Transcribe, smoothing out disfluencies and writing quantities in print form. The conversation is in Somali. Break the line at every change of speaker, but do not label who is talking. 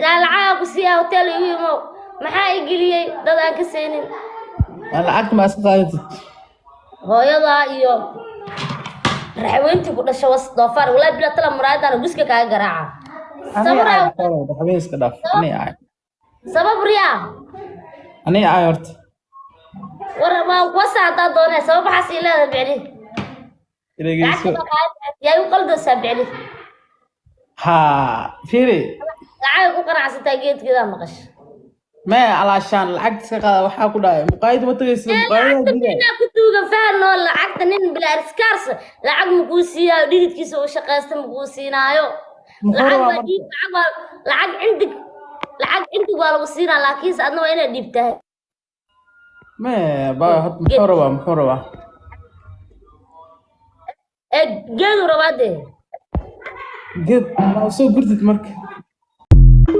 Ilaa lacagaa ku siiyaa, hotel igu imow. Maxaa i geliyey dad aan ka seenin?
Waa lacagta ma iska qaadatid?
Hooyadaa iyo raxweyntii ku dhasho was doofaar. Walaahi bila tala, muraayadana guska kaaga garaaca.
Ani
Sabraa.
Ay raxweyn iska dhaaf, ani ay.
Sabab riyaa.
Ani ay horta.
War waa wasa haddaa doonee, sabab waxaas ii leedahay bicli.
Dhegeyso.
Lacagta qaad, yaa igu qaldoosaa bicli?
Ha, fiiri.
Lacagay ku qanacsantaa, geedkeedaa maqasha.
Mee, alaashaan lacagta iska qaada, waxaa ku dhahay muqaayad ma tagaysid, muqaayadaha
Lacagta
diiday.
Ninaa ku duugan fahanoo, lacagta nin bilaa iskaars lacag makuu siiyaayo, dhididkiisa uu shaqaysta makuu siinaayo.
Muxuu
Lacag
rabaa
waa
marka?
Dhiib, lacag waa lacag cindig, lacag cindig waa lagu siinaa, laakiinse adna waa inaad dhiibtahay.
Mee ba horta, muxuu rabaa, muxuu rabaa?
Ee geeduu rabaa dee.
Geed ma soo gurtid marka?